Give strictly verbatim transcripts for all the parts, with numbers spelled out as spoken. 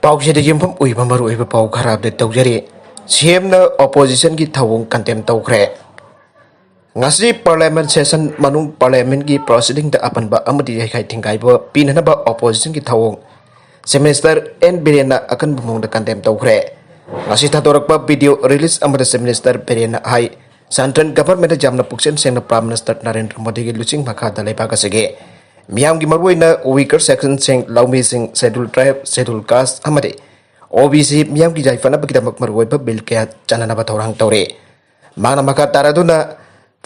ꯄꯥꯎꯆꯦꯗ ꯌꯨꯝꯐꯝ ꯑꯣꯏꯕ ꯃꯔꯨꯑꯣꯏꯕ ꯄꯥꯎ ꯈꯔ ꯑꯞꯗꯦꯠ ꯇꯧꯖꯔꯤ꯫ ꯁꯤ ꯑꯦꯝꯅ ꯑꯣꯄꯣꯖꯤꯁꯟꯒꯤ ꯊꯧꯑꯣꯡ ꯀꯟꯗꯦꯝ ꯇꯧꯈ꯭ꯔꯦ꯫ ꯉꯁꯤ ꯄꯥꯔꯂꯤꯌꯥꯃꯦꯟ ꯁꯦꯁꯟ ꯃꯅꯨꯡ ꯄꯥꯔꯂꯤꯌꯥꯃꯦꯟꯒꯤ ꯄ꯭ꯔꯣꯁꯤꯗꯤꯡꯗ ꯑꯄꯟꯕ ꯑꯃꯗꯤ ꯌꯥꯏꯈꯥꯏ ꯊꯤꯡꯒꯥꯏꯕ ꯄꯤꯅꯅꯕ ꯑꯣꯄꯣꯖꯤꯁꯟꯒꯤ ꯊꯧꯑꯣꯡ ꯆꯤꯐ ꯃꯤꯅꯤꯁꯇꯔ ꯑꯦꯟ ꯕꯤꯔꯦꯟꯅ ꯑꯀꯟꯕ ꯃꯑꯣꯡꯗ ꯀꯟꯗꯦꯝ ꯇꯧꯈ꯭ꯔꯦ꯫ ꯉꯁꯤ ꯊꯥꯗꯣꯔꯛꯄ ꯚꯤꯗꯤꯑꯣ ꯔꯤꯂꯤꯖ ꯑꯃꯗ ꯆꯤꯐ ꯃꯤꯅꯤꯁꯇꯔ ꯕꯤꯔꯦꯟꯅ ꯍꯥꯏ, ꯁꯦꯟꯇ꯭ꯔꯦꯜ ꯒꯚꯔꯟꯃꯦꯟꯠꯇ ꯌꯥꯝꯅ ꯄꯨꯛꯆꯦꯜ ꯁꯦꯡꯅ ꯄ꯭ꯔꯥꯏꯝ ꯃꯤꯅꯤꯁꯇꯔ ꯅꯔꯦꯟꯗ꯭ꯔ ꯃꯣꯗꯤꯒꯤ ꯂꯨꯆꯤꯡ ꯃꯈꯥꯗ ꯂꯩꯕꯥꯛ ꯑꯁꯤꯒꯤ ꯃꯤꯌꯥꯝꯒꯤ ꯃꯔꯨꯑꯣꯏꯅ ꯋꯤꯀꯔ ꯁꯦꯛꯁꯟꯁꯤꯡ, ꯂꯧꯃꯤꯁꯤꯡ, ꯁꯦꯗꯨꯜ ꯇ꯭ꯔꯥꯏꯕ, ꯁꯦꯗꯨꯜ ꯀꯥꯁ ꯑꯃꯗꯤ ꯑꯣ ꯕꯤ ꯁꯤ ꯃꯤꯌꯥꯝꯒꯤ ꯌꯥꯏꯐꯅꯕꯒꯤꯗꯃꯛ ꯃꯔꯨꯑꯣꯏꯕ ꯕꯤꯜ ꯀꯌꯥ ꯆꯥꯅꯅꯕ ꯊꯧꯔꯥꯡ ꯇꯧꯔꯤ꯫ ꯃꯍꯥꯛꯅ ꯃꯈꯥ ꯇꯥꯔꯗꯨꯅ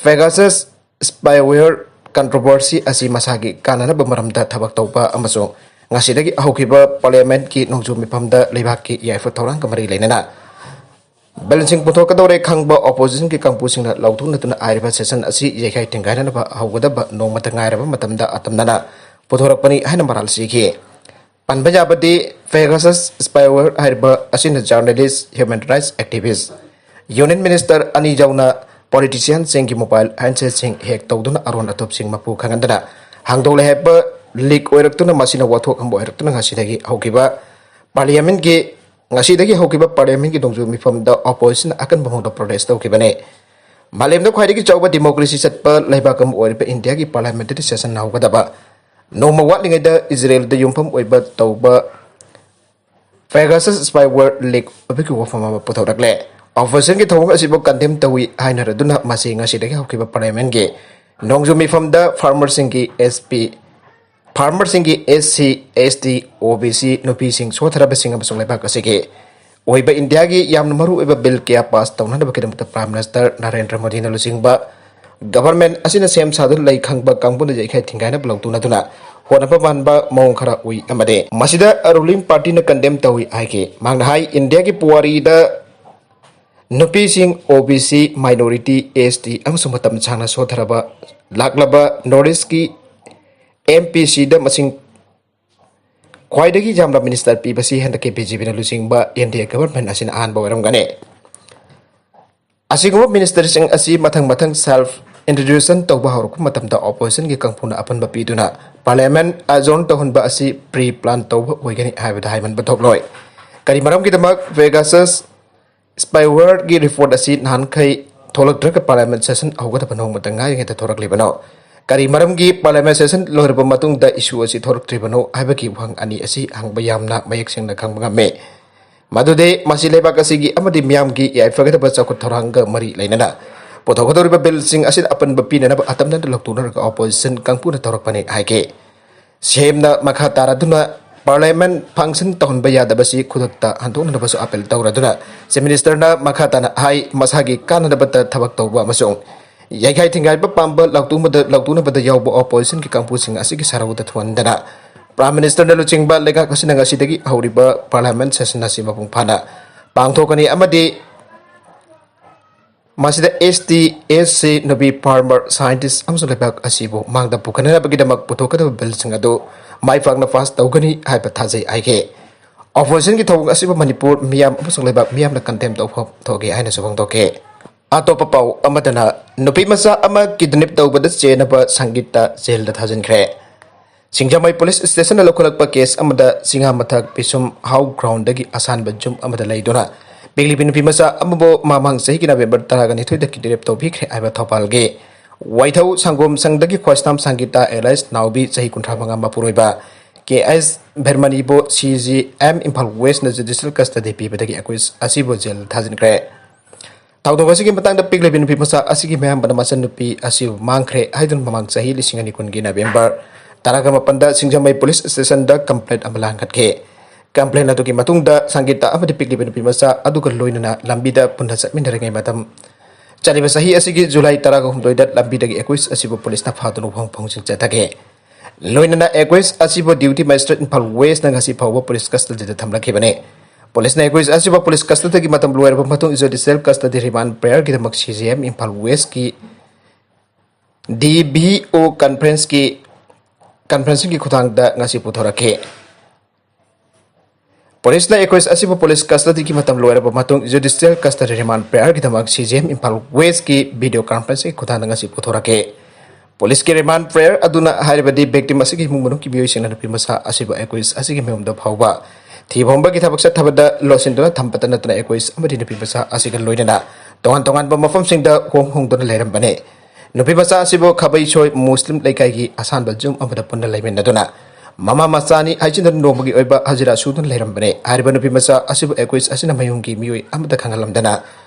Pegasus spyware controversy ꯑꯁꯤ ꯃꯁꯥꯒꯤ ꯀꯥꯟꯅꯅꯕ ꯃꯔꯝꯗ ꯊꯕꯛ ꯇꯧꯕ ꯑꯃꯁꯨꯡ ꯉꯁꯤꯗꯒꯤ ꯍꯧꯈꯤꯕ ꯄꯥꯔꯂꯤꯌꯥꯃꯦꯟꯠꯀꯤ ꯅꯣꯡꯖꯨ ꯃꯤꯐꯝꯗ ꯂꯩꯕꯥꯛꯀꯤ ꯌꯥꯏꯐ ꯊꯧꯔꯥꯡꯒ ꯃꯔꯤ ꯂꯩꯅꯅ ꯕꯤꯜꯁꯤꯡ ꯄꯨꯊꯣꯛꯀꯗꯧꯔꯦ ꯈꯪꯕ ꯑꯣꯄꯣꯖꯤꯁꯟꯒꯤ ꯀꯥꯡꯕꯨꯁꯤꯡꯅ ꯂꯥꯎꯊꯣꯛꯅꯗꯨꯅ ꯍꯥꯏꯔꯤꯕ ꯁꯦꯁꯟ ꯑꯁꯤ ꯌꯩꯈꯥꯏ ꯊꯤꯡꯒꯥꯏꯅꯅꯕ ꯍꯧꯒꯗꯕ ꯅꯣꯡꯃꯇ ꯉꯥꯏꯔꯕ ꯃꯇꯝꯗ ꯑꯇꯝꯅꯅ ꯄꯨꯊꯣꯔꯛꯄꯅꯤ ꯍꯥꯏꯅ ꯃꯔꯥꯜ ꯁꯤꯈꯤ꯫ ꯄꯟꯕ ꯌꯥꯕꯗꯤ, Pegasus spyware ꯍꯥꯏꯔꯤꯕ ꯑꯁꯤꯅ ꯖꯔꯅꯦꯂꯤꯁ, human rights activist, union minister ꯑꯅꯤ ꯌꯥꯎꯅ ꯄꯣꯂꯤꯇꯤꯁꯤꯌꯥꯟꯁꯤꯡꯒꯤ ꯃꯣꯕꯥꯏꯜ ꯍꯦꯟꯁꯦꯠꯁꯤꯡ ꯍꯦꯛ ꯇꯧꯗꯨꯅ ꯑꯔꯣꯟ ꯑꯊꯨꯞꯁꯤꯡ ꯃꯄꯨ ꯈꯪꯍꯟꯗꯅ ꯍꯥꯡꯗꯣꯛꯂꯦ ꯍꯥꯏꯕ ꯂꯤꯛ ꯑꯣꯏꯔꯛꯇꯨꯅ ꯃꯁꯤꯅ ꯋꯥꯊꯣꯛ ꯑꯃ ꯑꯣꯏꯔꯛꯇꯨꯅ ꯉꯁꯤꯗꯒꯤ ꯍꯧꯈꯤꯕ ꯄꯥꯔꯂꯤꯌꯥꯃꯦꯟꯠꯀꯤ ꯉꯁꯤꯗꯒꯤ ꯍꯧꯈꯤꯕ ꯄꯥꯔꯂꯤꯌꯥꯃꯦꯟꯠꯀꯤ ꯅꯣꯡꯖꯨ ꯃꯤꯐꯝꯗ ꯑꯣꯄꯣꯖꯤꯁꯟꯅ ꯑꯀꯟꯕ ꯃꯑꯣꯡꯗ ꯄ꯭ꯔꯣꯇꯦꯁ ꯇꯧꯈꯤꯕꯅꯤ꯫ ꯃꯥꯂꯦꯝꯗ ꯈ꯭ꯋꯥꯏꯗꯒꯤ ꯆꯥꯎꯕ ꯗꯤꯃꯣꯀ꯭ꯔꯦꯁꯤ ꯆꯠꯄ ꯂꯩꯕꯥꯛ ꯑꯃ ꯑꯣꯏꯔꯤꯕ ꯏꯟꯗꯤꯌꯥꯒꯤ ꯄꯥꯔꯂꯤꯌꯥꯃꯦꯟꯇꯔꯤ ꯁꯦꯁꯟ ꯍꯧꯒꯗꯕ ꯅꯣꯡꯃ ꯋꯥꯠꯂꯤꯉꯩꯗ ꯏꯖꯔꯦꯜꯗ ꯌꯨꯝꯐꯝ ꯑꯣꯏꯕ ꯇꯧꯕ Pegasus spyware leak ꯑꯗꯨꯒꯤ ꯋꯥꯐꯝ ꯑꯃ ꯄꯨꯊꯣꯔꯛꯂꯦ꯫ ꯑꯣꯄꯣꯖꯤꯁꯟꯒꯤ ꯊꯧꯑꯣꯡ ꯑꯁꯤꯕꯨ ꯀꯟꯗꯦꯝ ꯇꯧꯏ ꯍꯥꯏꯅꯔꯗꯨꯅ ꯃꯁꯤ ꯉꯁꯤꯗꯒꯤ ꯍꯧꯈꯤꯕ ꯄꯥꯔꯂꯤꯌꯥꯃꯦꯟꯠꯀꯤ ꯅꯣꯡꯖꯨ ꯃꯤꯐꯝꯗ ꯐꯥꯔꯃꯔꯁꯤꯡꯒꯤ ꯑꯦꯁ ꯄꯤ, ꯐꯥꯔꯃꯔꯁꯤꯡꯒꯤ ꯑꯦꯁ ꯁꯤ, ꯑꯦꯁ ꯇꯤ, ꯑꯣ ꯕꯤ ꯁꯤ, ꯅꯨꯄꯤꯁꯤꯡ ꯁꯣꯠꯊꯔꯕꯁꯤꯡ ꯑꯃꯁꯨꯡ ꯂꯩꯕꯥꯛ ꯑꯁꯤꯒꯤ ꯑꯣꯏꯕ ꯏꯟꯗꯤꯌꯥꯒꯤ ꯌꯥꯝꯅ ꯃꯔꯨꯑꯣꯏꯕ ꯕꯤꯜ ꯀꯌꯥ ꯄꯥꯁ ꯇꯧꯅꯅꯕꯒꯤꯗꯃꯛꯇ ꯄ꯭ꯔꯥꯏꯝ ꯃꯤꯅꯤꯁꯇꯔ ꯅꯔꯦꯟꯗ꯭ꯔ ꯃꯣꯗꯤꯅ ꯂꯨꯆꯤꯡꯕ ꯒꯚꯔꯟꯃꯦꯟꯠ ꯑꯁꯤꯅ ꯁꯦꯝ ꯁꯥꯗꯨꯅ ꯂꯩ ꯈꯪꯕ ꯀꯥꯡꯕꯨꯅ ꯌꯩꯈꯥꯏ ꯊꯤꯡꯒꯥꯏꯅꯕ ꯂꯧꯇꯨꯅꯗꯨꯅ ꯍꯣꯠꯅꯕ ꯃꯥꯟꯕ ꯃꯑꯣꯡ ꯈꯔ ꯎꯏ ꯑꯃꯗꯤ ꯃꯁꯤꯗ ꯔꯨꯂꯤꯡ ꯄꯥꯔꯇꯤꯅ ꯀꯟꯗꯦꯝ ꯇꯧꯏ ꯍꯥꯏꯈꯤ꯫ ꯃꯍꯥꯛꯅ ꯍꯥꯏ, ꯏꯟꯗꯤꯌꯥꯒꯤ ꯄꯨꯋꯥꯔꯤꯗ ꯅꯨꯄꯤꯁꯤꯡ, ꯑꯣ ꯕꯤ ꯁꯤ, ꯃꯥꯏꯅꯣꯔꯤꯇꯤ, ꯑꯦꯁ ꯇꯤ ꯑꯃꯁꯨꯡ ꯃꯇꯝ ꯁꯥꯡꯅ ꯁꯣꯠꯊꯔꯕ ꯂꯥꯛꯂꯕ ꯅꯣꯔꯠ ꯏꯁꯀꯤ ꯑꯦꯝ ꯄꯤ ꯁꯤꯗ ꯃꯁꯤꯡ ꯈ꯭ꯋꯥꯏꯗꯒꯤ ꯌꯥꯝꯕ ꯃꯤꯅꯤꯁꯇꯔ ꯄꯤꯕꯁꯤ ꯍꯟꯗꯛꯀꯤ ꯕꯤ ꯖꯦ ꯄꯤꯅ ꯂꯨꯆꯤꯡꯕ ꯑꯦꯟ ꯗꯤ ꯑꯦ ꯒꯚꯔꯟꯃꯦꯟꯠ ꯑꯁꯤꯅ ꯑꯍꯥꯟꯕ ꯑꯣꯏꯔꯝꯒꯅꯤ꯫ ꯑꯁꯤꯒꯨꯝꯕ ꯃꯤꯅꯤꯁꯇꯔꯁꯤꯡ ꯑꯁꯤ ꯃꯊꯪ ꯃꯊꯪ ꯁꯦꯜꯐ ꯏꯟꯇ꯭ꯔꯣꯗ꯭ꯌꯨꯁꯟ ꯇꯧꯕ ꯍꯧꯔꯛꯄ ꯃꯇꯝꯗ ꯑꯣꯄꯣꯖꯤꯁꯟꯒꯤ ꯀꯥꯡꯕꯨꯅ ꯑꯄꯟꯕ ꯄꯤꯗꯨꯅ Parliament adjourn ꯇꯧꯍꯟꯕ ꯑꯁꯤ pre plan ꯇꯧꯕ ꯑꯣꯏꯒꯅꯤ ꯍꯥꯏꯕꯗ ꯍꯥꯏꯃꯟꯕ ꯊꯣꯛꯂꯣꯏ꯫ ꯀꯔꯤ ꯃꯔꯝꯒꯤꯗꯃꯛ Pegasus spyware ꯒꯤ report ꯑꯁꯤ ꯅꯍꯥꯟꯈꯩ ꯊꯣꯛꯂꯛꯇ꯭ꯔꯒ Parliament session ꯍꯧꯒꯗꯕ ꯅꯣꯡꯃꯇ ꯉꯥꯏꯔꯤꯉꯩꯗ ꯊꯣꯔꯛꯂꯤꯕꯅꯣ? ꯀꯔꯤ ꯃꯔꯝꯒꯤ Parliament session ꯂꯣꯏꯔꯕ ꯃꯇꯨꯡꯗ issue ꯑꯁꯤ ꯊꯣꯔꯛꯇ꯭ꯔꯤꯕꯅꯣ ꯍꯥꯏꯕꯒꯤ ꯋꯥꯍꯪ ꯑꯅꯤ ꯑꯁꯤ ꯍꯪꯕ ꯌꯥꯝꯅ ꯃꯌꯦꯛ ꯁꯦꯡꯅ ꯈꯪꯕ ꯉꯝꯃꯤ꯫ ꯃꯗꯨꯗꯤ ꯃꯁꯤ ꯂꯩꯕꯥꯛ ꯑꯁꯤꯒꯤ ꯑꯃꯗꯤ ꯃꯤꯌꯥꯝꯒꯤ ꯌꯥꯏꯐꯒꯗꯕ ꯆꯥꯎꯈꯠ ꯊꯧꯔꯥꯡꯒ ꯃꯔꯤ ꯂꯩꯅꯅ ꯄꯨꯊꯣꯛꯀꯗꯧꯔꯤꯕ ꯕꯤꯜꯁꯤꯡ ꯑꯁꯤꯗ ꯑꯄꯟꯕ ꯄꯤꯅꯅꯕ ꯑꯇꯝꯅꯅ ꯂꯧꯊꯣꯛꯅꯔꯒ opposition ꯀꯥꯡꯕꯨꯅ ꯇꯧꯔꯛꯄꯅꯤ ꯍꯥꯏꯈꯤ꯫ ꯁꯦꯝꯅ ꯃꯈꯥ ꯇꯥꯔꯗꯨꯅ Parliament function ꯇꯧꯍꯟꯕ ꯌꯥꯗꯕꯁꯤ ꯈꯨꯗꯛꯇ ꯍꯟꯗꯣꯛꯅꯅꯕꯁꯨ appeal ꯇꯧꯔꯗꯨꯅ Chief Minister ꯅ ꯃꯈꯥ ꯇꯥꯅ ꯍꯥꯏ, ꯃꯁꯥꯒꯤ ꯀꯥꯟꯅꯅꯕꯇ ꯊꯕꯛ ꯇꯧꯕ ꯑꯃꯁꯨꯡ ꯌꯩꯈꯥꯏ ꯊꯤꯡꯒꯥꯏꯕ ꯄꯥꯝꯕ ꯂꯥꯎꯇꯨꯅꯕꯗ, ꯂꯥꯎꯇꯨꯅꯕꯗ ꯌꯥꯎꯕ opposition ꯒꯤ ꯀꯥꯡꯕꯨꯁꯤꯡ ꯑꯁꯤꯒꯤ ꯁꯔꯧꯗ ꯊꯨꯍꯟꯗꯅ Prime Minister ꯅ ꯂꯨꯆꯤꯡꯕ ꯂꯩꯉꯥꯛ ꯑꯁꯤꯅ ꯉꯁꯤꯗꯒꯤ ꯍꯧꯔꯤꯕ Parliament session ꯑꯁꯤ ꯃꯄꯨꯡ ꯐꯥꯅ ꯄꯥꯡꯊꯣꯛꯀꯅꯤ ꯑꯃꯗꯤ ꯃꯁꯤꯗ ST, SC, ꯅꯨꯄꯤ farmer, scientist ꯑꯃꯁꯨꯡ ꯂꯩꯕꯥꯛ ꯑꯁꯤꯕꯨ ꯃꯥꯡꯗ ꯄꯨꯈꯠꯅꯅꯕꯒꯤꯗꯃꯛ ꯄꯨꯊꯣꯛꯀꯗꯕ ꯕꯤꯜꯁꯤꯡ ꯑꯗꯨ ꯃꯥꯏ ꯄꯥꯛꯅ pass ꯇꯧꯒꯅꯤ ꯍꯥꯏꯕ ꯊꯥꯖꯩ ꯍꯥꯏꯈꯤ꯫ Opposition ꯒꯤ ꯊꯧꯑꯣꯡ ꯑꯁꯤꯕꯨ ꯃꯅꯤꯄꯨꯔ ꯃꯤꯌꯥꯝ ꯑꯃꯁꯨꯡ ꯂꯩꯕꯥꯛ ꯃꯤꯌꯥꯝꯅ condemn ꯇꯧꯕ ꯊꯣꯛꯑꯦ ꯍꯥꯏꯅꯁꯨ ꯐꯣꯡꯗꯣꯛꯈꯤ꯫ ꯑꯇꯣꯞꯄ ꯄꯥꯎ ꯑꯃꯗꯅ, ꯅꯨꯄꯤ ꯃꯆꯥ ꯑꯃ kidnap ꯇꯧꯕꯗ ꯆꯦꯟꯅꯕ ꯁꯪꯒꯤꯇꯥ ꯖꯦꯜꯗ ꯊꯥꯖꯤꯟꯈ꯭ꯔꯦ꯫ ꯁꯤꯡꯖꯃꯩ police station ꯅ ꯂꯧꯈꯠꯂꯛꯄ case ꯑꯃꯗ ꯆꯤꯡꯉꯥ ꯃꯊꯛ ꯄꯤꯁꯨꯝ ꯍꯥꯎ ground ꯗꯒꯤ ꯑꯁꯥꯟꯕ ꯖꯨꯝ ꯑꯃꯗ ꯂꯩꯗꯨꯅ ꯄꯤꯛꯂꯤꯕꯤ ꯅꯨꯄꯤ ꯃꯆꯥ ꯑꯃꯕꯨ ꯃꯃꯥꯡ ꯆꯍꯤꯒꯤ November ꯇꯔꯥꯒ ꯅꯤꯊꯣꯏꯗ kidnap ꯇꯧꯕꯤꯈ꯭ꯔꯦ ꯍꯥꯏꯕ ꯊꯧꯕꯥꯜꯒꯤ ꯋꯥꯏꯊꯧ ꯁꯪꯒꯣꯝ ꯁꯪꯗꯒꯤ ꯈ꯭ꯋꯥꯏꯁꯅꯥꯝ ꯁꯪꯒꯤꯇꯥ alias ꯅꯥꯎꯕꯤ, ꯆꯍꯤ ꯀꯨꯟꯊ꯭ꯔꯥ ꯃꯉꯥ, ꯃꯄꯨꯔꯣꯏꯕ ꯀꯦ ꯑꯦꯁ ꯚꯦꯔꯃꯅꯤꯕꯨ ꯁꯤ ꯖꯤ ꯑꯦꯝ ꯏꯝꯐꯥꯜ ꯋꯦꯁꯅ judicial custody ꯄꯤꯕꯗꯒꯤ ꯑꯩꯈꯣꯏ ꯑꯁꯤꯕꯨ ꯖꯦꯜꯗ ꯊꯥꯖꯤꯟꯈ꯭ꯔꯦ꯫ ꯊꯧꯗꯣꯛ ꯑꯁꯤꯒꯤ ꯃꯇꯥꯡꯗ ꯄꯤꯛꯂꯤꯕꯤ ꯅꯨꯄꯤ ꯃꯆꯥ ꯑꯁꯤꯒꯤ ꯃꯌꯥꯝꯕꯅ ꯃꯆꯟꯅꯨꯄꯤ ꯑꯁꯤꯕꯨ ꯃꯥꯡꯈ꯭ꯔꯦ ꯍꯥꯏꯗꯨꯅ ꯃꯃꯥꯡ ꯆꯍꯤ ꯂꯤꯁꯤꯡ ꯑꯅꯤ ꯀꯨꯟꯒꯤ November ꯇꯔꯥꯒ ꯃꯥꯄꯟꯗ ꯁꯤꯡꯖꯃꯩ police station ꯗ complaint ꯑꯃ ꯂꯥꯡꯈꯠꯈꯤ꯫ Complaint ꯑꯗꯨꯒꯤ ꯃꯇꯨꯡꯗ ꯁꯪꯒꯤꯇꯥ ꯑꯃꯗꯤ ꯄꯤꯛꯂꯤꯕ ꯅꯨꯄꯤ ꯃꯆꯥ ꯑꯗꯨꯒ ꯂꯣꯏꯅꯅ ꯂꯝꯕꯤꯗ ꯄꯨꯟꯅ ꯆꯠꯃꯤꯟꯅꯔꯤꯉꯩ ꯃꯇꯝ, ꯆꯠꯂꯤꯕ ꯆꯍꯤ ꯑꯁꯤꯒꯤ July ꯇꯔꯥꯒ ꯍꯨꯝꯗꯣꯏꯗ ꯂꯝꯕꯤꯗꯒꯤ ꯑꯩꯈꯣꯏ ꯑꯁꯤꯕꯨ police ꯅ ꯐꯥꯗꯨꯅ ꯋꯥꯍꯪ ꯐꯥꯎꯁꯤꯡ ꯆꯠꯊꯈꯤ꯫ ꯂꯣꯏꯅꯅ ꯑꯦꯀ꯭ꯋꯤꯁ ꯑꯁꯤꯕꯨ duty magistrate ꯏꯝꯐꯥꯜ ꯋꯦꯁꯅ ꯉꯁꯤ ꯐꯥꯎꯕ police custody ꯗ ꯊꯝꯂꯛꯈꯤꯕꯅꯤ꯫ Police ꯅ ꯑꯦꯀ꯭ꯋꯤꯁ ꯑꯁꯤꯕꯨ police custody ꯒꯤ ꯃꯇꯝ ꯂꯣꯏꯔꯕ ꯃꯇꯨꯡ judicial custody remand prayer ꯒꯤꯗꯃꯛ ꯁꯤ ꯖꯤ ꯑꯦꯝ ꯏꯝꯐꯥꯜ ꯋꯦꯁꯀꯤ ꯗꯤ ꯚꯤ ꯑꯣ conference ꯀꯤ, conference ꯀꯤ ꯈꯨꯠꯊꯥꯡꯗ ꯉꯁꯤ ꯄꯨꯊꯣꯔꯛꯈꯤ꯫ Police ꯅ ꯑꯦꯀ꯭ꯋꯤꯁ ꯑꯁꯤꯕꯨ police custody ꯒꯤ ꯃꯇꯝ ꯂꯣꯏꯔꯕ ꯃꯇꯨꯡ judicial custody remand prayer ꯒꯤꯗꯃꯛ ꯁꯤ ꯖꯤ ꯑꯦꯝ ꯏꯝꯐꯥꯜ ꯋꯦꯁꯀꯤ video conference ꯀꯤ ꯈꯨꯠꯊꯥꯡꯗ ꯉꯁꯤ ꯄꯨꯊꯣꯔꯛꯈꯤ꯫ ꯄꯨꯂꯤꯁꯀꯤ remand prayer ꯑꯗꯨꯅ ꯍꯥꯏꯔꯤꯕꯗꯤ victim ꯑꯁꯤꯒꯤ ꯏꯃꯨꯡ ꯃꯅꯨꯡꯒꯤ ꯃꯤꯑꯣꯏꯁꯤꯡꯅ ꯅꯨꯄꯤ ꯃꯆꯥ ꯑꯁꯤꯕꯨ ꯑꯦꯀ꯭ꯌꯨꯖ ꯑꯁꯤꯒꯤ ꯃꯌꯨꯝꯗ ꯐꯥꯎꯕ ꯊꯤꯕ ꯍꯨꯝꯕꯒꯤ ꯊꯕꯛ ꯆꯠꯊꯕꯗ ꯂꯣꯠꯁꯤꯟꯗꯨꯅ ꯊꯝꯕꯇ ꯅꯠꯇꯅ ꯑꯦꯀ꯭ꯌꯨꯖ ꯑꯃꯗꯤ ꯅꯨꯄꯤ ꯃꯆꯥ ꯑꯁꯤꯒ ꯂꯣꯏꯅꯅ ꯇꯣꯉꯥꯟ ꯇꯣꯉꯥꯟꯕ ꯃꯐꯝꯁꯤꯡꯗ ꯍꯣꯡ ꯍꯣꯡꯗꯨꯅ ꯂꯩꯔꯝꯕꯅꯤ꯫ ꯅꯨꯄꯤ ꯃꯆꯥ ꯑꯁꯤꯕꯨ ꯈꯥꯕꯩꯁꯣꯏ ꯃꯨꯁꯂꯤꯝ ꯂꯩꯀꯥꯏꯒꯤ ꯑꯁꯥꯟꯕ ꯌꯨꯝ ꯑꯃꯗ ꯄꯨꯟꯅ ꯂꯩꯃꯤꯟꯅꯗꯨꯅ ꯃꯃꯥ ꯃꯆꯥꯅꯤ ꯍꯥꯏꯖꯤꯟꯗꯨꯅ ꯅꯣꯡꯃꯒꯤ ꯑꯣꯏꯕ ꯍꯖꯤꯔꯥ ꯁꯨꯗꯨꯅ ꯂꯩꯔꯝꯕꯅꯤ꯫ ꯍꯥꯏꯔꯤꯕ ꯅꯨꯄꯤ ꯃꯆꯥ ꯑꯁꯤꯕꯨ ꯑꯦꯀ꯭ꯌꯨꯖ ꯑꯁꯤꯅ ꯃꯌꯨꯝꯒꯤ ꯃꯤꯑꯣꯏ ꯑꯃꯗ ꯈꯪꯍꯜꯂꯝꯗꯅ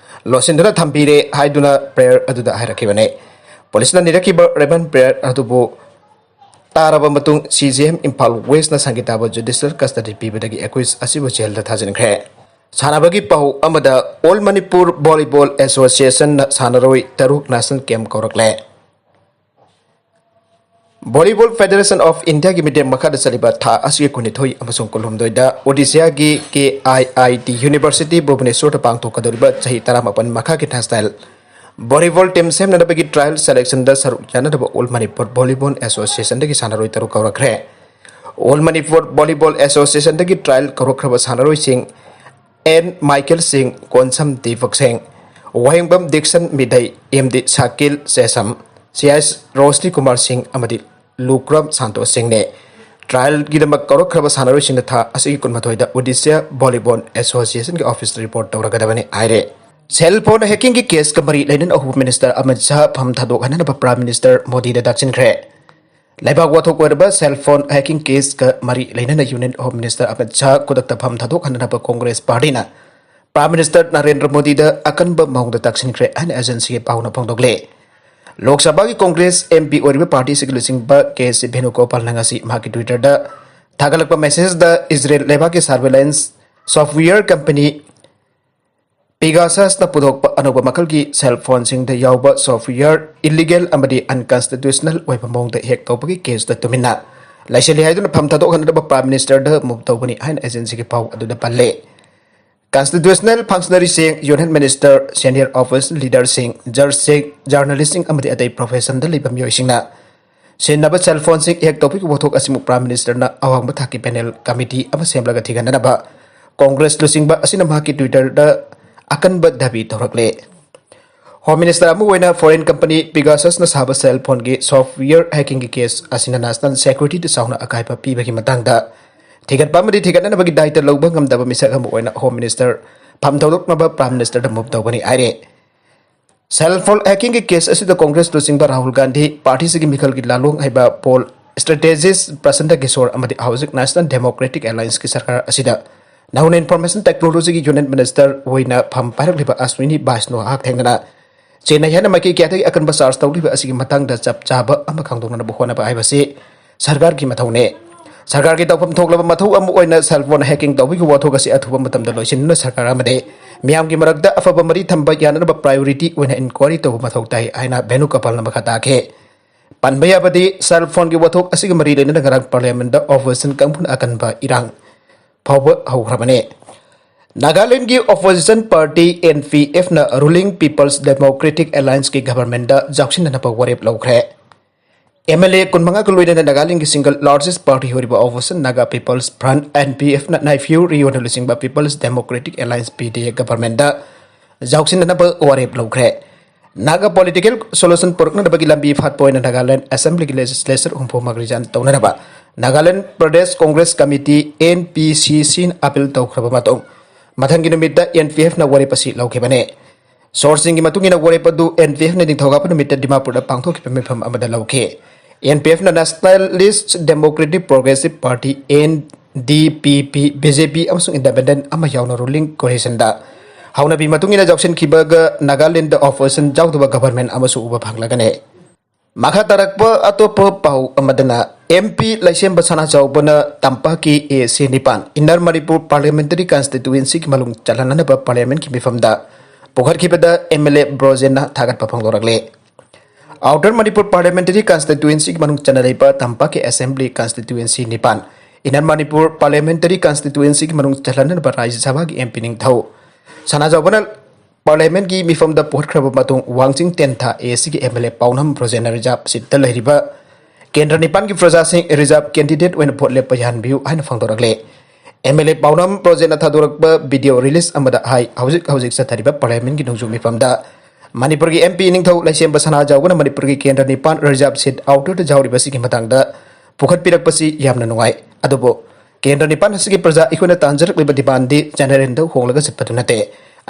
ꯂꯣꯠꯁꯤꯟꯗꯨꯅ ꯊꯝꯕꯤꯔꯦ ꯍꯥꯏꯗꯨꯅ ꯄ꯭ꯔꯦꯌꯔ ꯑꯗꯨꯗ ꯍꯥꯏꯔꯛꯈꯤꯕꯅꯤ꯫ ꯄꯨꯂꯤꯁꯅ ꯅꯤꯔꯛꯈꯤꯕ remand prayer ꯑꯗꯨꯕꯨ ꯇꯥꯔꯕ ꯃꯇꯨꯡ ꯁꯤ ꯖꯤ ꯑꯦꯝ ꯏꯝꯐꯥꯜ ꯋꯦꯁꯅ ꯁꯪꯒꯤꯇꯥꯕꯨ ꯖꯨꯗꯤꯁꯤꯌꯦꯜ ꯀꯁꯇꯗꯤ ꯄꯤꯕꯗꯒꯤ ꯑꯦꯀ꯭ꯌꯨꯖ ꯑꯁꯤꯕꯨ ꯖꯦꯜꯗ ꯊꯥꯖꯤꯟꯈ꯭ꯔꯦ꯫ ꯁꯥꯟꯅꯕꯒꯤ ꯄꯥꯎ ꯑꯃꯗ, ꯑꯣꯜ ꯃꯅꯤꯄꯨꯔ ꯚꯣꯂꯤꯕꯣꯜ ꯑꯦꯁꯣꯁꯤꯌꯦꯁꯟꯅ ꯁꯥꯟꯅꯔꯣꯏ ꯇꯔꯨꯛ ꯅꯦꯁꯅꯦꯜ ꯀꯦꯝꯞ ꯀꯧꯔꯛꯂꯦ꯫ ꯚꯣꯂꯤꯕꯣꯜ ꯐꯦꯗꯦꯔꯦꯁꯟ ꯑꯣꯐ ꯏꯟꯗꯤꯌꯥꯒꯤ ꯃꯤꯠꯌꯦꯡ ꯃꯈꯥꯗ ꯆꯠꯂꯤꯕ ꯊꯥ ꯑꯁꯤꯒꯤ ꯀꯨꯟꯅꯤꯊꯣꯏ ꯑꯃꯁꯨꯡ ꯀꯨꯟꯍꯨꯝꯗꯣꯏꯗ ꯑꯣꯗꯤꯁꯥꯒꯤ ꯀꯦ ꯑꯥꯏ ꯑꯥꯏ ꯇꯤ ꯌꯨꯅꯤꯚꯔꯁꯤꯇꯤ ꯚꯨꯕꯅꯦꯁꯣꯔꯗ ꯄꯥꯡꯊꯣꯛꯀꯗꯧꯔꯤꯕ ꯆꯍꯤ ꯇꯔꯥꯃꯥꯄꯟ ꯃꯈꯥꯒꯤ ꯅꯦꯁꯅꯦꯜ ꯚꯣꯂꯤꯕꯣꯜ ꯇꯤꯝ ꯁꯦꯝꯅꯅꯕꯒꯤ ꯇ꯭ꯔꯥꯌꯦꯜ ꯁꯦꯂꯦꯛꯁꯟꯗ ꯁꯔꯨꯛ ꯌꯥꯅꯅꯕ ꯑꯣꯜ ꯃꯅꯤꯄꯨꯔ ꯚꯣꯂꯤꯕꯣꯜ ꯑꯦꯁꯣꯁꯤꯌꯦꯁꯟꯗꯒꯤ ꯁꯥꯟꯅꯔꯣꯏ ꯇꯔꯨꯛ ꯀꯧꯔꯛꯈ꯭ꯔꯦ꯫ ꯑꯣꯜ ꯃꯅꯤꯄꯨꯔ ꯚꯣꯂꯤꯕꯣꯜ ꯑꯦꯁꯣꯁꯤꯌꯦꯁꯟꯗꯒꯤ ꯇ꯭ꯔꯥꯌꯦꯜ ꯀꯧꯔꯛꯈ꯭ꯔꯕ ꯁꯥꯟꯅꯔꯣꯏꯁꯤꯡ N Michael Singh, Konsam Deepak Singh, Wahengbam Dickson Meitei, M D Shakil ꯁꯦꯁꯝ, ꯁꯤ ꯑꯦꯁ ꯔꯣꯁꯅꯤ ꯀꯨꯃꯥꯔ ꯁꯤꯡ ꯑꯃꯗꯤ ꯂꯨꯀ꯭ꯔꯝ ꯁꯥꯟꯇꯣꯁ ꯁꯤꯡꯅꯤ꯫ ꯇ꯭ꯔꯥꯌꯦꯜꯒꯤꯗꯃꯛ ꯀꯧꯔꯛꯈ꯭ꯔꯕ ꯁꯥꯟꯅꯔꯣꯏꯁꯤꯡꯅ ꯊꯥ ꯑꯁꯤꯒꯤ ꯀꯨꯟꯃꯥꯊꯣꯏꯗ ꯑꯣꯗꯤꯁꯥ ꯚꯣꯂꯤꯕꯣꯜ ꯑꯦꯁꯣꯁꯤꯌꯦꯁꯟꯒꯤ ꯑꯣꯐꯤꯁꯇ ꯔꯤꯄꯣꯔꯠ ꯇꯧꯔꯒꯗꯕꯅꯤ ꯍꯥꯏꯔꯦ꯫ ꯁꯦꯜ ꯐꯣꯟ ꯍꯦꯀꯤꯡꯒꯤ ꯀꯦꯁꯀ ꯃꯔꯤ ꯂꯩꯅꯅ ꯍꯣꯝ ꯃꯤꯅꯤꯁꯇꯔ ꯑꯃꯤꯠ ꯁꯥꯍ ꯐꯝ ꯊꯥꯗꯣꯛꯍꯟꯅꯕ ꯄ꯭ꯔꯥꯏꯝ ꯃꯤꯅꯤꯁꯇꯔ ꯃꯣꯗꯤꯗ ꯇꯥꯛꯁꯤꯟꯈ꯭ꯔꯦ꯫ ꯂꯩꯕꯥꯛ ꯋꯥꯊꯣꯛ ꯑꯣꯏꯔꯕ ꯁꯦꯜ ꯐꯣꯟ ꯍꯦꯀꯤꯡ ꯀꯦꯁꯀ ꯃꯔꯤ ꯂꯩꯅꯅ union home minister Amit Shah ꯈꯨꯗꯛꯇ ꯐꯝ ꯊꯥꯗꯣꯛꯍꯟꯅꯕ ꯀꯣꯡꯒ꯭ꯔꯦꯁ ꯄꯥꯔꯇꯤꯅ ꯄ꯭ꯔꯥꯏꯝ ꯃꯤꯅꯤꯁꯇꯔ ꯅꯔꯦꯟꯗ꯭ꯔ ꯃꯣꯗꯤꯗ ꯑꯀꯟꯕ ꯃꯑꯣꯡꯗ ꯇꯥꯛꯁꯤꯟꯈ꯭ꯔꯦ ꯍꯥꯏꯅ ꯑꯦꯖꯦꯟꯁꯤꯒꯤ ꯄꯥꯎꯅ ꯐꯣꯡꯗꯣꯛꯂꯤ꯫ ꯂꯣꯛ ꯁꯚꯥꯒꯤ ꯀꯣꯡꯒ꯭ꯔꯦꯁ ꯑꯦꯝ ꯄꯤ ꯑꯣꯏꯔꯤꯕ ꯄꯥꯔꯇꯤ ꯑꯁꯤꯒꯤ ꯂꯨꯆꯤꯡꯕ ꯀꯦ ꯁꯤ ꯚꯦꯅꯨꯒꯣꯄꯥꯜꯅ ꯉꯁꯤ ꯃꯍꯥꯛꯀꯤ ꯇ꯭ꯋꯤꯇꯔꯗ ꯊꯥꯒꯠꯂꯛꯄ ꯃꯦꯁꯦꯖꯗ ꯏꯖꯔꯦꯜ ꯂꯩꯕꯥꯛꯀꯤ ꯁꯔꯚꯦꯂꯦꯟꯁ ꯁꯣꯐꯋꯦꯌꯔ ꯀꯝꯄꯅꯤ ꯄꯤꯒꯥꯁꯁꯅ ꯄꯨꯊꯣꯛꯄ ꯑꯅꯧꯕ ꯃꯈꯜꯒꯤ ꯁꯦꯜ ꯐꯣꯟꯁꯤꯡꯗ ꯌꯥꯎꯕ ꯁꯣꯐꯋꯦꯌꯔ ꯏꯂꯤꯒꯦꯜ ꯑꯃꯗꯤ ꯑꯟꯀꯟꯁꯇꯤꯇ꯭ꯌꯨꯁꯅꯦꯜ ꯑꯣꯏꯕ ꯃꯑꯣꯡꯗ ꯍꯦꯛ ꯇꯧꯕꯒꯤ ꯀꯦꯁꯇ ꯇꯨꯃꯤꯟꯅ ꯂꯩꯁꯤꯜꯂꯤ ꯍꯥꯏꯗꯨꯅ ꯐꯝ ꯊꯥꯗꯣꯛꯍꯟꯅꯕ ꯄ꯭ꯔꯥꯏꯝ ꯃꯤꯅꯤꯁꯇꯔꯗ ꯃꯨꯚ ꯇꯧꯕꯅꯤ ꯍꯥꯏꯅ ꯑꯦꯖꯦꯟꯁꯤꯒꯤ ꯄꯥꯎ ꯑꯗꯨꯗ ꯄꯜꯂꯤ꯫ ꯀꯟꯁꯇꯤꯇ꯭ꯌꯨꯁꯅꯦꯜ ꯐꯪꯁꯅꯔꯤꯁꯤꯡ, ꯌꯨꯅꯤꯌꯟ ꯃꯤꯅꯤꯁꯇꯔ, ꯁꯦꯅꯤꯌꯔ ꯑꯣꯐꯤꯁ ꯂꯤꯗꯔꯁꯤꯡ, ꯖꯖꯁꯤꯡ, ꯖꯔꯅꯦꯂꯤꯁꯁꯤꯡ ꯑꯃꯗꯤ ꯑꯇꯩ ꯄ꯭ꯔꯣꯐꯦꯁꯟꯗ ꯂꯩꯕ ꯃꯤꯑꯣꯏꯁꯤꯡꯅ ꯁꯤꯖꯤꯟꯅꯕ ꯁꯦꯜ ꯐꯣꯟꯁꯤꯡ ꯍꯦꯛ ꯇꯧꯕꯒꯤ ꯋꯥꯊꯣꯛ ꯑꯁꯤꯕꯨ ꯄ꯭ꯔꯥꯏꯝ ꯃꯤꯅꯤꯁꯇꯔꯅ ꯑꯋꯥꯡꯕ ꯊꯥꯛꯀꯤ ꯄꯦꯅꯦꯜ ꯀꯃꯤꯇꯤ ꯑꯃ ꯁꯦꯝꯂꯒ ꯊꯤꯒꯠꯅꯅꯕ ꯀꯣꯡꯒ꯭ꯔꯦꯁ ꯂꯨꯆꯤꯡꯕ ꯑꯁꯤꯅ ꯃꯍꯥꯛꯀꯤ ꯇ꯭ꯋꯤꯇꯔꯗ ꯑꯀꯟꯕ ꯗꯥꯕꯤ ꯇꯧꯔꯛꯂꯦ꯫ Home Minister ꯑꯃ ꯑꯣꯏꯅ foreign company Pegasusꯅ ꯁꯥꯕ cell phoneꯒꯤ software hackingꯒꯤ case ꯑꯁꯤꯅ national securityꯗ ꯆꯥꯎꯅ ꯑꯀꯥꯏꯕ ꯄꯤꯕꯒꯤ ꯃꯇꯥꯡꯗ ꯊꯤꯒꯠꯄ ꯑꯃꯗꯤ ꯊꯤꯒꯠꯅꯅꯕꯒꯤ ꯗꯥꯏꯇ ꯂꯧꯕ ꯉꯝꯗꯕ ꯃꯤꯁꯛ ꯑꯃ ꯑꯣꯏꯅ Home Minister ꯐꯝ ꯊꯧꯗꯣꯛꯅꯕ Prime Ministerꯗ move ꯇꯧꯒꯅꯤ ꯍꯥꯏꯔꯦ꯫ Cell phone hackingꯒꯤ case ꯑꯁꯤꯗ Congress ꯂꯨꯆꯤꯡꯕ ꯔꯥꯍꯨꯜ ꯒꯥꯟꯙꯤ, partyꯁꯤꯒꯤ ꯃꯤꯈꯜꯒꯤ ꯂꯥꯂꯣꯡ ꯍꯩꯕ poll strategist ꯄ꯭ꯔꯁꯟꯇ ꯀꯤꯁꯣꯔ ꯑꯃꯗꯤ ꯍꯧꯖꯤꯛ National Democratic Allianceꯀꯤ ꯁꯔꯀꯥꯔ ꯑꯁꯤꯗ ꯅꯧꯅ Information Technologyꯒꯤ Union Minister ꯑꯣꯏꯅ ꯐꯝ ꯄꯥꯏꯔꯛꯂꯤꯕ ꯑꯁ꯭ꯋꯤꯅꯤ ꯕꯥꯏꯁꯅꯣ ꯍꯥꯛ ꯊꯦꯡꯅꯅ ꯆꯦꯟꯅꯩ ꯍꯥꯏꯅ ꯃꯥꯏꯀꯩ ꯀꯌꯥꯗꯒꯤ ꯑꯀꯟꯕ charge ꯇꯧꯔꯤꯕ ꯑꯁꯤꯒꯤ ꯃꯇꯥꯡꯗ ꯆꯞ ꯆꯥꯕ ꯑꯃ ꯈꯪꯗꯣꯛꯅꯅꯕ ꯍꯣꯠꯅꯕ ꯍꯥꯏꯕꯁꯤ ꯁꯔꯀꯥꯔꯒꯤ ꯃꯊꯧꯅꯤ꯫ ꯁꯔꯀꯥꯔꯒꯤ ꯇꯧꯐꯝ ꯊꯣꯛꯂꯕ ꯃꯊꯧ ꯑꯃ ꯑꯣꯏꯅ cell phone hacking ꯇꯧꯕꯒꯤ ꯋꯥꯊꯣꯛ ꯑꯁꯤ ꯑꯊꯨꯕ ꯃꯇꯝꯗ ꯂꯣꯏꯁꯤꯟꯗꯨꯅ ꯁꯔꯀꯥꯔ ꯑꯃꯗꯤ ꯃꯤꯌꯥꯝꯒꯤ ꯃꯔꯛꯇ ꯑꯐꯕ ꯃꯔꯤ ꯊꯝꯕ ꯌꯥꯅꯅꯕ priority ꯑꯣꯏꯅ inquiry ꯇꯧꯕ ꯃꯊꯧ ꯇꯥꯏ ꯍꯥꯏꯅ ꯚꯦꯅꯨꯒꯣꯄꯥꯜꯅ ꯃꯈꯥ ꯇꯥꯈꯤ꯫ ꯄꯟꯕ ꯌꯥꯕꯗꯤ, cell phoneꯒꯤ ꯋꯥꯊꯣꯛ ꯑꯁꯤꯒ ꯃꯔꯤ ꯂꯩꯅꯅ ꯉꯔꯥꯡ Parliamentꯇ opposition ꯀꯥꯡꯕꯨꯅ ꯑꯀꯟꯕ ꯏꯔꯥꯡ ꯐꯥꯎꯕ ꯍꯧꯈ꯭ꯔꯕꯅꯤ꯫ ꯅꯥꯒꯥꯂꯦꯟꯗꯒꯤ opposition party NPFꯅ ruling People's Democratic Allianceꯀꯤ governmentꯇ ꯌꯥꯎꯁꯤꯟꯅꯅꯕ ꯋꯥꯔꯦꯞ ꯂꯧꯈ꯭ꯔꯦ꯫ MLA ꯀꯨꯟꯃꯉꯥꯒ ꯂꯣꯏꯅꯅ ꯅꯥꯒꯥꯂꯦꯟꯗꯒꯤ single largest party ꯑꯣꯏꯔꯤꯕ opposition Naga People's Front, NPFꯅ Neiphiu Rioꯅ ꯂꯨꯆꯤꯡꯕ People's Democratic Alliance, PDA, governmentꯇ ꯌꯥꯎꯁꯤꯟꯅꯅꯕ ꯋꯥꯔꯦꯞ ꯂꯧꯈ꯭ꯔꯦ꯫ Naga political solution ꯄꯨꯔꯛꯅꯅꯕꯒꯤ ꯂꯝꯕꯤ ꯐꯥꯠꯄ ꯑꯣꯏꯅ Nagaland Assemblyꯒꯤ legislature ꯍꯨꯝꯐꯨꯃꯛ resign ꯇꯧꯅꯅꯕ Nagaland Pradesh Congress Committee, NPCCꯅ appeal ꯇꯧꯈ꯭ꯔꯕ ꯃꯇꯨꯡ, ꯃꯊꯪꯒꯤ ꯅꯨꯃꯤꯠꯇ NPFꯅ ꯋꯥꯔꯦꯞ ꯑꯁꯤ ꯂꯧꯈꯤꯕꯅꯤ꯫ Sourceꯁꯤꯡꯒꯤ ꯃꯇꯨꯡ ꯏꯟꯅ, ꯋꯥꯔꯦꯞ ꯑꯗꯨ NPFꯅ ꯅꯤꯡꯊꯧꯀꯥꯕ ꯅꯨꯃꯤꯠꯇ ꯗꯤꯃꯥꯄꯨꯔꯗ ꯄꯥꯡꯊꯣꯛꯈꯤꯕ ꯃꯤꯐꯝ ꯑꯃꯗ ꯂꯧꯈꯤ꯫ NPFꯅ Nationalist Democratic Progressive Party, NDPP, BJP ꯑꯃꯁꯨꯡ independent ꯑꯃ ꯌꯥꯎꯅ ruling coalitionꯗ ꯍꯧꯅꯕꯤ ꯃꯇꯨꯡ ꯏꯟꯅ ꯌꯥꯎꯁꯤꯟꯈꯤꯕꯒ ꯅꯥꯒꯥꯂꯦꯟꯗ opposition ꯌꯥꯎꯗꯕ government ꯑꯃꯁꯨ ꯎꯕ ꯐꯪꯂꯒꯅꯤ꯫ ꯃꯈꯥ ꯇꯥꯔꯛꯄ ꯑꯇꯣꯞꯄ ꯄꯥꯎ ꯑꯃꯗꯅ, MP ꯂꯩꯁꯦꯝꯕ ꯁꯅꯥꯖꯥꯎꯕꯅ ꯇꯝꯄꯥꯛꯀꯤ AC ꯅꯤꯄꯥꯟ Inner Manipur Parliamentary Constituencyꯒꯤ ꯃꯅꯨꯡ ꯆꯜꯍꯟꯅꯅꯕ Parliamentꯀꯤ ꯃꯤꯐꯝꯗ ꯄꯨꯈꯠꯈꯤꯕꯗ MLA ꯕ꯭ꯔꯣꯖꯦꯟꯅ ꯊꯥꯒꯠꯄ ꯐꯣꯡꯗꯣꯔꯛꯂꯤ꯫ Outer Manipur Parliamentary Constituencyꯒꯤ ꯃꯅꯨꯡ ꯆꯟꯅ ꯂꯩꯕ ꯇꯝꯄꯥꯛꯀꯤ Assembly Constituency ꯅꯤꯄꯥꯟ Inner Manipur Parliamentary Constituencyꯒꯤ ꯃꯅꯨꯡ ꯆꯜꯍꯟꯅꯅꯕ ꯔꯥꯖ꯭ꯌ ꯁꯚꯥꯒꯤ MP ꯅꯤꯡꯊꯧ ꯁꯅꯥꯖꯥꯎꯕꯅ Parliamentꯀꯤ ꯃꯤꯐꯝꯗ ꯄꯨꯈꯠꯈ꯭ꯔꯕ ꯃꯇꯨꯡ, ꯋꯥꯡꯖꯤꯡ ꯇꯦꯟꯊꯥ ACꯒꯤ MLA ꯄꯥꯎꯅꯝ ꯕ꯭ꯔꯣꯖꯦꯟꯅ reserve seatꯇ ꯂꯩꯔꯤꯕ ꯀꯦꯟꯗ꯭ꯔ ꯅꯤꯄꯥꯟꯒꯤ ꯄ꯭ꯔꯖꯥꯁꯤꯡ reserve candidate ꯑꯣꯏꯅ vote ꯂꯦꯞꯄ ꯌꯥꯍꯟꯕꯤꯌꯨ ꯍꯥꯏꯅ ꯐꯣꯡꯗꯣꯔꯛꯂꯦ꯫ MLA ꯄꯥꯎꯅꯝ ꯕ꯭ꯔꯣꯖꯦꯟꯅ ꯊꯥꯗꯣꯔꯛꯄ video release ꯑꯃꯗ ꯍꯥꯏ, ꯍꯧꯖꯤꯛ ꯍꯧꯖꯤꯛ ꯆꯠꯊꯔꯤꯕ Parliamentꯀꯤ ꯅꯣꯡꯖꯨ ꯃꯤꯐꯝꯗ ꯃꯅꯤꯄꯨꯔꯒꯤ M P ꯏꯅꯤꯡꯊꯧ ꯂꯩꯁꯦꯝꯕ ꯁꯅꯥꯖꯥꯎꯕꯅ ꯃꯅꯤꯄꯨꯔꯒꯤ ꯀꯦꯟꯗ꯭ꯔ ꯅꯤꯄꯥꯟ reserve seat outer ꯗ ꯌꯥꯎꯔꯤꯕꯁꯤꯒꯤ ꯃꯇꯥꯡꯗ ꯄꯨꯈꯠꯄꯤꯔꯛꯄꯁꯤ ꯌꯥꯝꯅ ꯅꯨꯡꯉꯥꯏ꯫ ꯑꯗꯨꯕꯨ ꯀꯦꯟꯗ꯭ꯔ ꯅꯤꯄꯥꯟ ꯑꯁꯤꯒꯤ ꯄ꯭ꯔꯖꯥ ꯑꯩꯈꯣꯏꯅ ꯇꯥꯟꯖꯔꯛꯂꯤꯕ demand ꯗꯤ general ꯗ ꯍꯣꯡꯂꯒ ꯆꯠꯄꯗꯨ ꯅꯠꯇꯦ꯫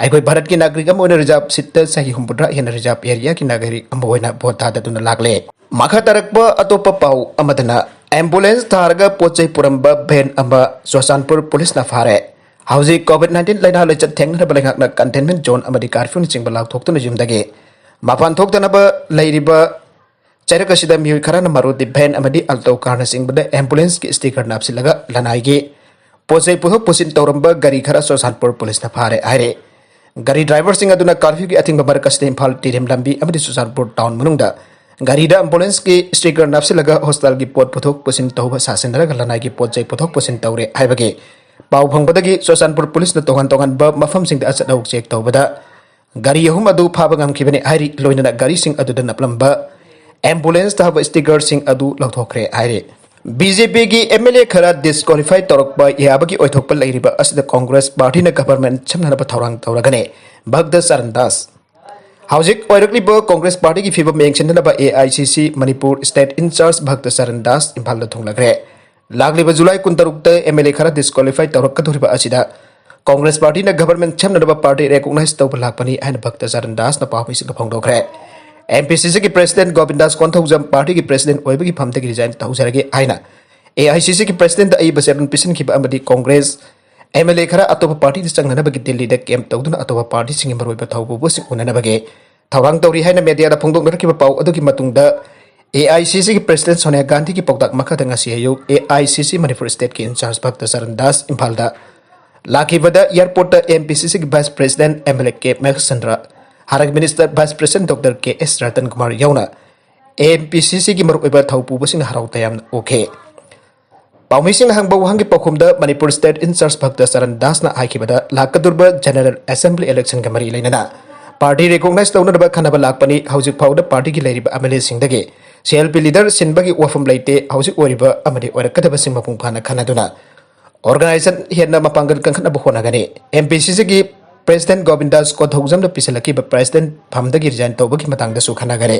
ꯑꯩꯈꯣꯏ ꯚꯥꯔꯠꯀꯤ ꯅꯥꯒꯔꯤꯛ ꯑꯃ ꯑꯣꯏꯅ reserve seat ꯇ ꯆꯍꯤ ꯍꯨꯝꯐꯨꯇꯔꯥ ꯍꯦꯟꯅ reserve area ꯒꯤ ꯅꯥꯒꯔꯤꯛ ꯑꯃ ꯑꯣꯏꯅ vote ꯊꯥꯗꯗꯨꯅ ꯂꯥꯛꯂꯦ꯫ ꯃꯈꯥ ꯇꯥꯔꯛꯄ ꯑꯇꯣꯞꯄ ꯄꯥꯎ ꯑꯃꯗꯅ, ambulance ꯊꯥꯔꯒ ꯄꯣꯠ ꯆꯩ ꯄꯨꯔꯝꯕ van ꯑꯃ ꯆꯨꯔꯆꯥꯟꯄꯨꯔ ꯄꯨꯂꯤꯁꯅ ꯐꯥꯔꯦ꯫ ꯍꯧꯖꯤꯛ COVID nineteen ꯂꯩꯅꯥ ꯂꯩꯆꯠ ꯊꯦꯡꯅꯅꯕ ꯂꯩꯉꯥꯛꯅ containment zone ꯑꯃꯗꯤ curfew ꯅꯆꯤꯡꯕ ꯂꯥꯎꯊꯣꯛꯇꯨꯅ ꯌꯨꯝꯗꯒꯤ ꯃꯄꯥꯟ ꯊꯣꯛꯇꯅꯕ ꯂꯩꯔꯤꯕ ꯆꯩꯔꯛ ꯑꯁꯤꯗ ꯃꯤꯑꯣꯏ ꯈꯔꯅ Maruti van ꯑꯃꯗꯤ Alto car ꯅꯆꯤꯡꯕꯗ ambulance ꯀꯤ sticker ꯅꯞꯁꯤꯜꯂꯒ ꯂꯅꯥꯏꯒꯤ ꯄꯣꯠ ꯆꯩ ꯄꯨꯊꯣꯛ ꯄꯨꯁꯤꯟ ꯇꯧꯔꯝꯕ ꯒꯥꯔꯤ ꯈꯔ ꯆꯨꯔꯆꯥꯟꯄꯨꯔ ꯄꯨꯂꯤꯁꯅ ꯐꯥꯔꯦ ꯍꯥꯏꯔꯦ꯫ ꯒꯥꯔꯤ driver ꯁꯤꯡ ꯑꯗꯨꯅ curfew ꯒꯤ ꯑꯊꯤꯡꯕ ꯃꯔꯛ ꯑꯁꯤꯗ ꯏꯝꯐꯥꯜ ꯇꯤꯗꯤꯝ ꯂꯝꯕꯤ ꯑꯃꯗꯤ ꯆꯨꯔꯆꯥꯟꯄꯨꯔ town ꯃꯅꯨꯡꯗ ꯒꯥꯔꯤꯗ ambulance ꯀꯤ sticker ꯅꯞꯁꯤꯜꯂꯒ hospital ꯒꯤ ꯄꯣꯠ ꯄꯨꯊꯣꯛ ꯄꯨꯁꯤꯟ ꯇꯧꯕ ꯁꯥꯁꯤꯟꯅꯔꯒ ꯂꯅꯥꯏꯒꯤ ꯄꯣꯠ ꯆꯩ ꯄꯨꯊꯣꯛ ꯄꯨꯁꯤꯟ ꯇꯧꯔꯦ ꯍꯥꯏꯕꯒꯤ ꯄꯥꯎ ꯐꯪꯕꯗꯒꯤ ꯆꯨꯔꯆꯥꯟꯄꯨꯔ ꯄꯨꯂꯤꯁꯅ ꯇꯣꯉꯥꯟ ꯇꯣꯉꯥꯟꯕ ꯃꯐꯝꯁꯤꯡꯗ ꯑꯆꯠ ꯑꯋꯣꯛ check ꯇꯧꯕꯗ ꯒꯥꯔꯤ ꯑꯍꯨꯝ ꯑꯗꯨ ꯐꯥꯕ ꯉꯝꯈꯤꯕꯅꯤ ꯍꯥꯏꯔꯤ꯫ ꯂꯣꯏꯅꯅ ꯒꯥꯔꯤꯁꯤꯡ ꯑꯗꯨꯗ ꯅꯞꯂꯝꯕ ambulance ꯊꯥꯕ sticker ꯁꯤꯡ ꯑꯗꯨ ꯂꯧꯊꯣꯛꯈ꯭ꯔꯦ ꯍꯥꯏꯔꯤ꯫ B J P ꯒꯤ M L A ꯈꯔ disqualify ꯇꯧꯔꯛꯄ ꯌꯥꯕꯒꯤ ꯑꯣꯏꯊꯣꯛꯄ ꯂꯩꯔꯤꯕ ꯑꯁꯤꯗ Congress party ꯅ government ꯁꯦꯝꯅꯅꯕ ꯊꯧꯔꯥꯡ ꯇꯧꯔꯒꯅꯤ꯫ ꯚꯛꯇ ꯆꯔꯟ ꯗꯥꯁ꯫ ꯍꯧꯖꯤꯛ ꯑꯣꯏꯔꯛꯂꯤꯕ Congress party ꯒꯤ ꯐꯤꯕꯝ ꯌꯦꯡꯁꯤꯟꯅꯅꯕ A I C C Manipur state in charge ꯚꯛꯇ Charan Das ꯏꯝꯐꯥꯜꯗ ꯊꯨꯡꯂꯈ꯭ꯔꯦ꯫ ꯂꯥꯛꯂꯤꯕ ꯖꯨꯂꯥꯏ ꯀꯨꯟꯇꯔꯨꯛꯇ M L A ꯈꯔ disqualify ꯇꯧꯔꯛꯀꯗꯧꯔꯤꯕ ꯑꯁꯤꯗ Congress party ꯅ government ꯁꯦꯝꯅꯅꯕ party recognize ꯇꯧꯕ ꯂꯥꯛꯄꯅꯤ ꯍꯥꯏꯅ ꯚꯛꯇ ꯆꯔꯟ ꯗꯥꯁꯅ ꯄꯥꯎꯃꯤꯁꯤꯡꯗ ꯐꯣꯡꯗꯣꯛꯈ꯭ꯔꯦ꯫ M P C C ꯒꯤ president ꯒꯣꯕꯤꯟꯗꯥꯁ ꯀꯣꯟꯊꯧꯖꯝ party ꯒꯤ president ꯑꯣꯏꯕꯒꯤ ꯐꯝꯗꯒꯤ resign ꯇꯧꯖꯔꯒꯦ ꯍꯥꯏꯅ A I C C ꯒꯤ president ꯗ ꯑꯏꯕ ꯆꯦꯔꯣꯜ ꯄꯤꯁꯤꯟꯈꯤꯕ ꯑꯃꯗꯤ Congress M L A ꯈꯔ ꯑꯇꯣꯞꯄ party ꯗ ꯆꯪꯅꯅꯕꯒꯤ ꯗꯤꯜꯂꯤꯗ camp ꯇꯧꯗꯨꯅ ꯑꯇꯣꯞꯄ party ꯁꯤꯡꯒꯤ ꯃꯔꯨꯑꯣꯏꯕ ꯊꯧꯄꯨꯕꯁꯤꯡ ꯎꯅꯅꯕꯒꯤ ꯊꯧꯔꯥꯡ ꯇꯧꯔꯤ ꯍꯥꯏꯅ media ꯗ ꯐꯣꯡꯗꯣꯛꯅꯔꯛꯈꯤꯕ ꯄꯥꯎ ꯑꯗꯨꯒꯤ ꯃꯇꯨꯡꯗ A I C C ꯒꯤ president ꯁꯣꯅꯤꯌꯥ ꯒꯥꯟꯙꯤꯒꯤ ꯄꯥꯎꯇꯥꯛ ꯃꯈꯥꯗ ꯉꯁꯤ ꯑꯌꯨꯛ A I C C Manipur state ꯀꯤ in charge ꯚꯛꯇ ꯆꯔꯟ ꯗꯥꯁ ꯏꯝꯐꯥꯜꯗ ꯂꯥꯛꯈꯤꯕꯗ airport ꯇ M P C C ꯒꯤ vice president M L A K Mahesh Chandra, ꯍꯥꯔꯛ minister vice president Doctor K S Ratan Kumar ꯌꯥꯎꯅ M P C C ꯒꯤ ꯃꯔꯨꯑꯣꯏꯕ ꯊꯧꯄꯨꯕꯁꯤꯡꯅ ꯍꯔꯥꯎ ꯇꯌꯥꯝꯅ ꯎꯈꯤ꯫ ꯄꯥꯎꯃꯤꯁꯤꯡꯅ ꯍꯪꯕ ꯋꯥꯍꯪꯒꯤ ꯄꯥꯎꯈꯨꯝꯗ Manipur state in charge ꯚꯛꯇ Charan ꯗꯥꯁꯅ ꯍꯥꯏꯈꯤꯕꯗ ꯂꯥꯛꯀꯗꯧꯔꯤꯕ general assembly election ꯒ ꯃꯔꯤ ꯂꯩꯅꯅ party recognize ꯇꯧꯅꯅꯕ ꯈꯟꯅꯕ ꯂꯥꯛꯄꯅꯤ꯫ ꯍꯧꯖꯤꯛ ꯐꯥꯎꯕꯗ party ꯒꯤ ꯂꯩꯔꯤꯕ M L A ꯁꯤꯡꯗꯒꯤ C L P leader ꯁꯤꯟꯕꯒꯤ ꯋꯥꯐꯝ ꯂꯩꯇꯦ꯫ ꯍꯧꯖꯤꯛ ꯑꯣꯏꯔꯤꯕ ꯑꯃꯗꯤ ꯑꯣꯏꯔꯛꯀꯗꯕꯁꯤꯡ ꯃꯄꯨꯡ ꯐꯥꯅ ꯈꯟꯅꯗꯨꯅ organization ꯍꯦꯟꯅ ꯃꯄꯥꯡꯒꯜ ꯀꯟꯈꯠꯅꯕ ꯍꯣꯠꯅꯒꯅꯤ꯫ M P C C ꯒꯤ President Govindas ꯀꯣꯊꯧꯖꯝꯅ ꯄꯤꯁꯤꯜꯂꯛꯈꯤꯕ president ꯐꯝꯗꯒꯤ resign ꯇꯧꯕꯒꯤ ꯃꯇꯥꯡꯗꯁꯨ ꯈꯟꯅꯈꯔꯦ꯫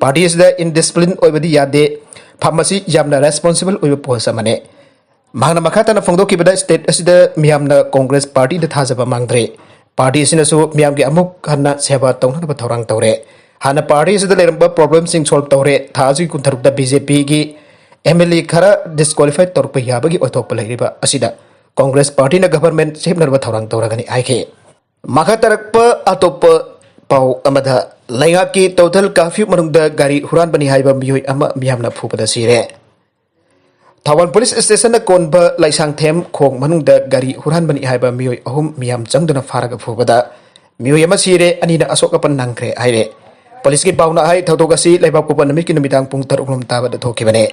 Party ꯑꯁꯤꯗ indiscipline ꯑꯣꯏꯕꯗꯤ ꯌꯥꯗꯦ, ꯐꯝ ꯑꯁꯤ ꯌꯥꯝꯅ responsible ꯑꯣꯏꯕ post ꯑꯃꯅꯦ꯫ ꯃꯍꯥꯛꯅ ꯃꯈꯥ ꯇꯥꯅ ꯐꯣꯡꯗꯣꯛꯈꯤꯕꯗ, state ꯑꯁꯤꯗ ꯃꯤꯌꯥꯝꯅ Congress partyꯗ ꯊꯥꯖꯕ ꯃꯥꯡꯗ꯭ꯔꯦ꯫ Party ꯑꯁꯤꯅꯁꯨ ꯃꯤꯌꯥꯝꯒꯤ ꯑꯃꯨꯛ ꯍꯟꯅ ꯁꯦꯕꯥ ꯇꯧꯅꯅꯕ ꯊꯧꯔꯥꯡ ꯇꯧꯔꯦ꯫ ꯍꯥꯟꯅ party ꯑꯁꯤꯗ ꯂꯩꯔꯝꯕ problemꯁꯤꯡ solve ꯇꯧꯔꯦ꯫ ꯊꯥ ꯑꯁꯤꯒꯤ ꯀꯨꯟꯇꯔꯨꯛꯇ BJPꯒꯤ MLA ꯈꯔ disqualify ꯇꯧꯔꯛꯄ ꯌꯥꯕꯒꯤ ꯑꯣꯏꯊꯣꯛꯄ ꯂꯩꯔꯤꯕ ꯑꯁꯤꯗ Congress partyꯅ government ꯁꯦꯝꯅꯅꯕ ꯊꯧꯔꯥꯡ ꯇꯧꯔꯒꯅꯤ ꯍꯥꯏꯈꯤ꯫ ꯃꯈꯥ ꯇꯥꯔꯛꯄ ꯑꯇꯣꯞꯄ ꯄꯥꯎ ꯑꯃꯗ, ꯂꯩꯉꯥꯛꯀꯤ total curfew ꯃꯅꯨꯡꯗ ꯒꯥꯔꯤ ꯍꯨꯔꯥꯟꯕꯅꯤ ꯍꯥꯏꯕ ꯃꯤꯑꯣꯏ ꯑꯃ ꯃꯤꯌꯥꯝꯅ ꯐꯨꯕꯗ ꯁꯤꯔꯦ꯫ ꯊꯧꯕꯥꯜ police stationꯅ ꯀꯣꯟꯕ ꯂꯩꯁꯥꯡꯊꯦꯝ ꯈꯣꯡ ꯃꯅꯨꯡꯗ ꯒꯥꯔꯤ ꯍꯨꯔꯥꯟꯕꯅꯤ ꯍꯥꯏꯕ ꯃꯤꯑꯣꯏ ꯑꯍꯨꯝ ꯃꯤꯌꯥꯝ ꯆꯪꯗꯨꯅ ꯐꯥꯔꯒ ꯐꯨꯕꯗ ꯃꯤꯑꯣꯏ ꯑꯃ ꯁꯤꯔꯦ, ꯑꯅꯤꯅ ꯑꯁꯣꯛ ꯑꯄꯟ ꯅꯪꯈ꯭ꯔꯦ ꯍꯥꯏꯔꯦ꯫ Policeꯀꯤ ꯄꯥꯎꯅ ꯍꯥꯏ, ꯊꯧꯗꯣꯛ ꯑꯁꯤ ꯂꯩꯕꯥꯛꯄꯣꯛꯄ ꯅꯨꯃꯤꯠꯀꯤ ꯅꯨꯃꯤꯗꯥꯡ ꯄꯨꯡ ꯇꯔꯨꯛ ꯂꯣꯝ ꯇꯥꯕꯗ ꯊꯣꯛꯈꯤꯕꯅꯦ꯫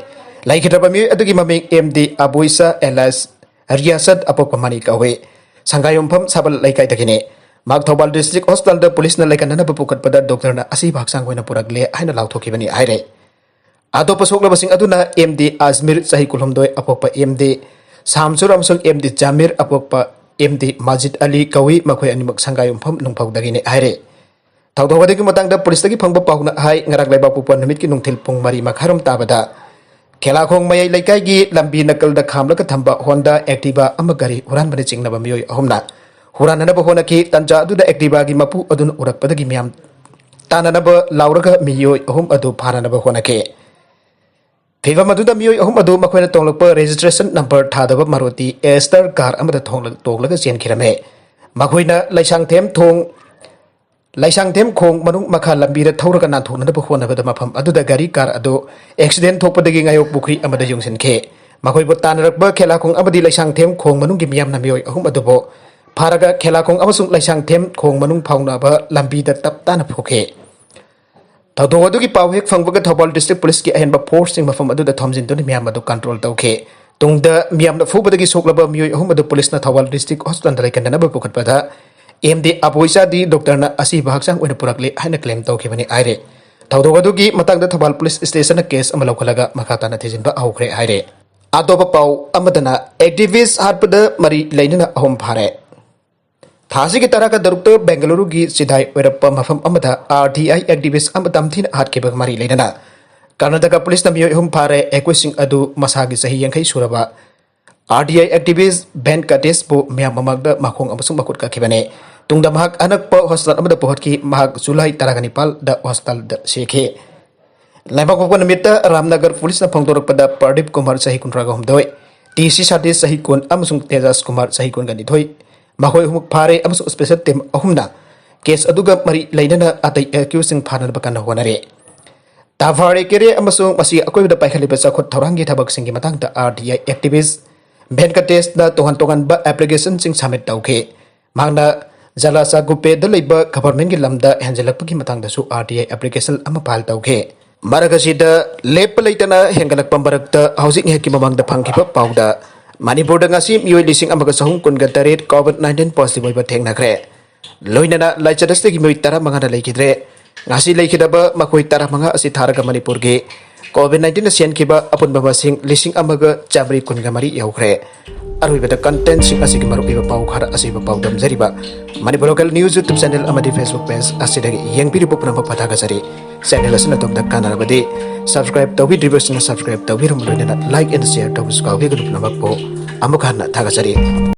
ꯂꯩꯈꯤꯗ꯭ꯔꯕ ꯃꯤꯑꯣꯏ ꯑꯗꯨꯒꯤ ꯃꯃꯤꯡ M D ꯑꯕꯣꯏꯁꯥ alias ꯔꯤꯌꯥꯁꯠ ꯑꯄꯣꯛꯄ ꯃꯅꯤ ꯀꯧꯏ꯫ ꯁꯪꯒꯥꯏꯌꯨꯝꯐꯝ ꯁꯥꯕꯜ ꯂꯩꯀꯥꯏꯗꯒꯤꯅꯤ꯫ ꯃꯍꯥꯛ ꯊꯧꯕꯥꯜ district hospitalꯗ policeꯅ ꯂꯩꯀꯟꯅꯅꯕ ꯄꯨꯈꯠꯄꯗ doctorꯅ ꯑꯁꯤꯕ ꯍꯛꯆꯥꯡ ꯑꯣꯏꯅ ꯄꯨꯔꯛꯂꯦ ꯍꯥꯏꯅ ꯂꯥꯎꯊꯣꯛꯈꯤꯕꯅꯤ ꯍꯥꯏꯔꯦ꯫ ꯑꯇꯣꯞꯄ ꯁꯣꯛꯂꯕꯁꯤꯡ ꯑꯗꯨꯅ M D ꯑꯖꯃꯤꯔ, ꯆꯍꯤ ꯀꯨꯟꯍꯨꯝꯗꯣꯏ, ꯑꯄꯣꯛꯄ M D ꯁꯥꯝꯁꯨꯔ ꯑꯃꯁꯨꯡ M D ꯖꯥꯃꯤꯔ, ꯑꯄꯣꯛꯄ M D ꯃꯥꯖꯤꯗ ꯑꯂꯤ ꯀꯧꯏ꯫ ꯃꯈꯣꯏ ꯑꯅꯤꯃꯛ ꯁꯪꯒꯥꯏꯌꯨꯝꯐꯝ ꯅꯨꯡꯐꯧꯗꯒꯤꯅꯤ ꯍꯥꯏꯔꯦ꯫ ꯊꯧꯗꯣꯛ ꯑꯗꯨꯒꯤ ꯃꯇꯥꯡꯗ policeꯇꯒꯤ ꯐꯪꯕ ꯄꯥꯎꯅ ꯍꯥꯏ, ꯉꯔꯥꯡ ꯂꯩꯕꯥꯛꯄꯣꯛꯄ ꯅꯨꯃꯤꯠꯀꯤ ꯅꯨꯡꯊꯤꯜ ꯄꯨꯡ ꯃꯔꯤ ꯃꯈꯥꯏꯔꯣꯝ ꯇꯥꯕꯗ ꯈꯦꯂꯥꯈꯣꯡ ꯃꯌꯥꯏ ꯂꯩꯀꯥꯏꯒꯤ ꯂꯝꯕꯤ ꯅꯥꯀꯜꯗ ꯈꯥꯝꯂꯒ ꯊꯝꯕ Honda Activa ꯑꯃ ꯒꯥꯔꯤ ꯍꯨꯔꯥꯟꯕꯅ ꯆꯤꯡꯅꯕ ꯃꯤꯑꯣꯏ ꯑꯍꯨꯝꯅ ꯍꯨꯔꯥꯟꯅꯅꯕ ꯍꯣꯠꯅꯈꯤ꯫ ꯇꯟꯖꯥ ꯑꯗꯨꯗ Activaꯒꯤ ꯃꯄꯨ ꯑꯗꯨꯅ ꯎꯔꯛꯄꯗꯒꯤ ꯃꯤꯌꯥꯝ ꯇꯥꯟꯅꯅꯕ ꯂꯥꯎꯔꯒ ꯃꯤꯑꯣꯏ ꯑꯍꯨꯝ ꯑꯗꯨ ꯐꯥꯅꯅꯕ ꯍꯣꯠꯅꯈꯤ꯫ ꯐꯤꯕꯝ ꯑꯗꯨꯗ ꯃꯤꯑꯣꯏ ꯑꯍꯨꯝ ꯑꯗꯨ ꯃꯈꯣꯏꯅ ꯇꯣꯡꯂꯛꯄ registration number ꯊꯥꯗꯕ Maruti Aster car ꯑꯃꯗ ꯊꯣꯡꯂ-, ꯇꯣꯡꯂꯒ ꯆꯦꯟꯈꯤꯔꯝꯃꯦ꯫ ꯃꯈꯣꯏꯅ ꯂꯩꯁꯥꯡꯊꯦꯝ ꯊꯣꯡ, ꯂꯩꯁꯥꯡꯊꯦꯝ ꯈꯣꯡ ꯃꯅꯨꯡ ꯃꯈꯥ ꯂꯝꯕꯤꯗ ꯊꯧꯔꯒ ꯅꯥꯟꯊꯣꯛꯅꯅꯕ ꯍꯣꯠꯅꯕꯗ ꯃꯐꯝ ꯑꯗꯨꯗ ꯒꯥꯔꯤ car ꯑꯗꯨ accident ꯊꯣꯛꯄꯗꯒꯤ ꯉꯥꯌꯣꯛ ꯄꯨꯈ꯭ꯔꯤ ꯑꯃꯗ ꯌꯨꯡꯁꯤꯟꯈꯤ꯫ ꯃꯈꯣꯏꯕꯨ ꯇꯥꯟꯅꯔꯛꯄ ꯈꯦꯂꯥꯈꯣꯡ ꯑꯃꯗꯤ ꯂꯩꯁꯥꯡꯊꯦꯝ ꯈꯣꯡ ꯃꯅꯨꯡꯒꯤ ꯃꯤꯌꯥꯝꯅ ꯃꯤꯑꯣꯏ ꯑꯍꯨꯝ ꯑꯗꯨꯕꯨ ꯐꯥꯔꯒ ꯈꯦꯂꯥꯈꯣꯡ ꯑꯃꯁꯨꯡ ꯂꯩꯁꯥꯡꯊꯦꯝ ꯈꯣꯡ ꯃꯅꯨꯡ ꯐꯥꯎꯅꯕ ꯂꯝꯕꯤꯗ ꯇꯞ ꯇꯥꯅ ꯐꯨꯈꯤ꯫ ꯊꯧꯗꯣꯛ ꯑꯗꯨꯒꯤ ꯄꯥꯎ ꯍꯦꯛ ꯐꯪꯕꯒ ꯊꯧꯕꯥꯜ district policeꯀꯤ ꯑꯍꯦꯟꯕ forceꯁꯤꯡ ꯃꯐꯝ ꯑꯗꯨꯗ ꯊꯣꯝꯖꯤꯟꯗꯨꯅ ꯃꯤꯌꯥꯝ ꯑꯗꯨ control ꯇꯧꯈꯤ꯫ ꯇꯨꯡꯗ ꯃꯤꯌꯥꯝꯅ ꯐꯨꯕꯗꯒꯤ ꯁꯣꯛꯂꯕ ꯃꯤꯑꯣꯏ ꯑꯍꯨꯝ ꯑꯗꯨ policeꯅ ꯊꯧꯕꯥꯜ district hospitalꯗ ꯂꯩꯀꯟꯅꯅꯕ ꯄꯨꯈꯠꯄꯗ M D ꯑꯕꯣꯏꯆꯥꯗꯤ doctorꯅ ꯑꯁꯤꯕ ꯍꯛꯆꯥꯡ ꯑꯣꯏꯅ ꯄꯨꯔꯛꯂꯦ ꯍꯥꯏꯅ claim ꯇꯧꯈꯤꯕꯅꯤ ꯍꯥꯏꯔꯦ꯫ ꯊꯧꯗꯣꯛ ꯑꯗꯨꯒꯤ ꯃꯇꯥꯡꯗ ꯊꯧꯕꯥꯜ police stationꯅ case ꯑꯃ ꯂꯧꯈꯠꯂꯒ ꯃꯈꯥ ꯇꯥꯅ ꯊꯤꯖꯤꯟꯕ ꯍꯧꯈ꯭ꯔꯦ ꯍꯥꯏꯔꯦ꯫ ꯑꯇꯣꯞꯄ ꯄꯥꯎ ꯑꯃꯗꯅ, activist ꯍꯥꯠꯄꯗ ꯃꯔꯤ ꯂꯩꯅꯅ ꯑꯍꯨꯝ ꯐꯥꯔꯦ꯫ ꯊꯥꯁꯤꯒꯤ ꯇꯔꯥꯒ ꯇꯔꯨꯛꯇ ꯕꯦꯡꯒꯂꯨꯔꯨꯒꯤ ꯆꯤꯗꯥꯏ ꯑꯣꯏꯔꯛꯄ ꯃꯐꯝ ꯑꯃꯗ RTI activist ꯑꯃ ꯇꯝꯊꯤꯅ ꯍꯥꯠꯈꯤꯕꯒ ꯃꯔꯤ ꯂꯩꯅꯅ ꯀꯔꯅꯥꯇꯀꯥ ꯄꯨꯂꯤꯁꯅ ꯃꯤꯑꯣꯏ ꯑꯍꯨꯝ ꯐꯥꯔꯦ꯫ ꯑꯩꯈꯣꯏꯁꯤꯡ ꯑꯗꯨ ꯃꯁꯥꯒꯤ ꯆꯍꯤ ꯌꯥꯡꯈꯩ ꯁꯨꯔꯕ RTI activist ꯚꯦꯟꯀꯇꯦꯁꯄꯨ ꯃꯤꯌꯥꯝ ꯃꯃꯥꯡꯗ ꯃꯈꯣꯡ ꯑꯃꯁꯨꯡ ꯃꯈꯨꯠ ꯀꯛꯈꯤꯕꯅꯤ꯫ ꯇꯨꯡꯗ ꯃꯍꯥꯛ ꯑꯅꯛꯄ ꯍꯣꯁꯄꯤꯇꯥꯜ ꯑꯃꯗ ꯄꯨꯈꯠꯈꯤ꯫ ꯃꯍꯥꯛ ꯖꯨꯂꯥꯏ ꯇꯔꯥꯒ ꯅꯤꯄꯥꯜꯗ ꯍꯣꯁꯄꯤꯇꯥꯜꯗ ꯁꯤꯈꯤ꯫ ꯂꯩꯕꯥꯛꯄꯣꯛꯄ ꯅꯨꯃꯤꯠꯇ ꯔꯥꯝꯅꯒꯔ ꯄꯨꯂꯤꯁꯅ ꯐꯣꯡꯗꯣꯔꯛꯄꯗ ꯄ꯭ꯔꯗꯤꯞ ꯀꯨꯃꯥꯔ ꯆꯍꯤ ꯀꯨꯟꯊ꯭ꯔꯥꯒ ꯍꯨꯝꯗꯣꯏ, ꯇꯤ ꯁꯤ ꯁꯥꯇꯤꯁ ꯆꯍꯤ ꯀꯨꯟ ꯑꯃꯁꯨꯡ ꯇꯦꯖꯥꯁ ꯀꯨꯃꯥꯔ ꯆꯍꯤ ꯀꯨꯟꯒ ꯅꯤꯊꯣꯏ, ꯃꯈꯣꯏ ꯑꯍꯨꯝꯃꯛ ꯐꯥꯔꯦ ꯑꯃꯁꯨꯡ ꯁ꯭ꯄꯦꯁꯦꯜ ꯇꯤꯝ ꯑꯍꯨꯝꯅ ꯀꯦꯁ ꯑꯗꯨꯒ ꯃꯔꯤ ꯂꯩꯅꯅ ꯑꯇꯩ ꯑꯦꯀ꯭ꯌꯨꯁꯁꯤꯡ ꯐꯥꯅꯅꯕ ꯀꯟꯅ ꯍꯣꯠꯅꯔꯤ꯫ ꯇꯥꯚꯥꯔꯦ ꯀꯦꯔꯦ ꯑꯃꯁꯨꯡ ꯃꯁꯤ ꯑꯀꯣꯏꯕꯗ ꯄꯥꯏꯈꯠꯂꯤꯕ ꯆꯥꯎꯈꯠ ꯊꯧꯔꯥꯡꯒꯤ ꯊꯕꯛꯁꯤꯡꯒꯤ ꯃꯇꯥꯡꯗ RTI activist ꯚꯦꯟꯀꯇꯦꯁꯅ ꯇꯣꯉꯥꯟ ꯇꯣꯉꯥꯟꯕ ꯑꯦꯄ꯭ꯂꯤꯀꯦꯁꯟꯁꯤꯡ ꯁꯕꯃꯤꯠ ꯇꯧꯈꯤ꯫ ꯃꯍꯥꯛꯅ ꯖꯂꯥꯁꯥꯒꯨꯄꯦꯗ ꯂꯩꯕ ꯒꯚꯔꯟꯃꯦꯟꯒꯤ ꯂꯝꯗ ꯍꯦꯟꯖꯜꯂꯛꯄꯒꯤ ꯃꯇꯥꯡꯗꯁꯨ RTI ꯑꯦꯄ꯭ꯂꯤꯀꯦꯁꯟ ꯑꯃ ꯐꯥꯏꯜ ꯇꯧꯈꯤ꯫ ꯃꯔꯛ ꯑꯁꯤꯗ ꯂꯦꯞꯄ ꯂꯩꯇꯅ ꯍꯦꯟꯒꯠꯂꯛꯄ ꯃꯔꯛꯇ ꯍꯧꯖꯤꯛ ꯉꯥꯏꯍꯥꯛꯀꯤ ꯃꯃꯥꯡꯗ ꯐꯪꯈꯤꯕ ꯄꯥꯎꯗ ꯃꯅꯤꯄꯨꯔꯗ ꯉꯁꯤ ꯃꯤꯑꯣꯏ ꯂꯤꯁꯤꯡ ꯑꯃꯒ ꯆꯍꯨꯝ ꯀꯨꯟꯒ ꯇꯔꯦꯠ COVID nineteen positive ꯑꯣꯏꯕ ꯊꯦꯡꯅꯈ꯭ꯔꯦ꯫ ꯂꯣꯏꯅꯅ ꯂꯥꯏꯆꯠ ꯑꯁꯤꯗꯒꯤ ꯃꯤꯑꯣꯏ ꯇꯔꯥꯃꯉꯥꯅ ꯂꯩꯈꯤꯗ꯭ꯔꯦ꯫ ꯉꯁꯤ ꯂꯩꯈꯤꯗꯕ ꯃꯈꯣꯏ ꯇꯔꯥꯃꯉꯥ ꯑꯁꯤ ꯊꯥꯔꯒ ꯃꯅꯤꯄꯨꯔꯒꯤ COVID nineteenꯅ ꯁꯤꯍꯟꯈꯤꯕ ꯑꯄꯨꯟꯕ ꯃꯁꯤꯡ ꯂꯤꯁꯤꯡ ꯑꯃꯒ ꯆꯥꯃꯔꯤ ꯀꯨꯟꯒ ꯃꯔꯤ ꯌꯧꯈ꯭ꯔꯦ꯫ ꯑꯔꯣꯏꯕꯗ contentꯁꯤꯡ ꯑꯁꯤꯒꯤ ꯃꯔꯨꯑꯣꯏꯕ ꯄꯥꯎ ꯈꯔ ꯑꯁꯤꯕ ꯄꯥꯎꯗꯝꯖꯔꯤꯕ Manipur Local News YouTube channel ꯑꯃꯗꯤ Facebook page ꯑꯁꯤꯗꯒꯤ ꯌꯦꯡꯕꯤꯔꯤꯕ ꯄꯨꯝꯅꯃꯛ ꯊꯥꯒꯠꯆꯔꯤ꯫ Channel ꯑꯁꯤꯅ ꯑꯗꯣꯝꯗ ꯀꯥꯟꯅꯔꯕꯗꯤ subscribe ꯇꯧꯕꯤꯗ꯭ꯔꯤꯕꯁꯤꯡꯅ subscribe ꯇꯧꯕꯤꯔꯝꯕ ꯂꯣꯏꯅꯅ like and share ꯇꯧꯕꯁꯨ ꯀꯥꯎꯕꯤꯒꯅꯨ꯫ ꯄꯨꯝꯅꯃꯛꯄꯨ ꯑꯃꯨꯛ ꯍꯟꯅ ꯊꯥꯒꯠꯆꯔꯤ꯫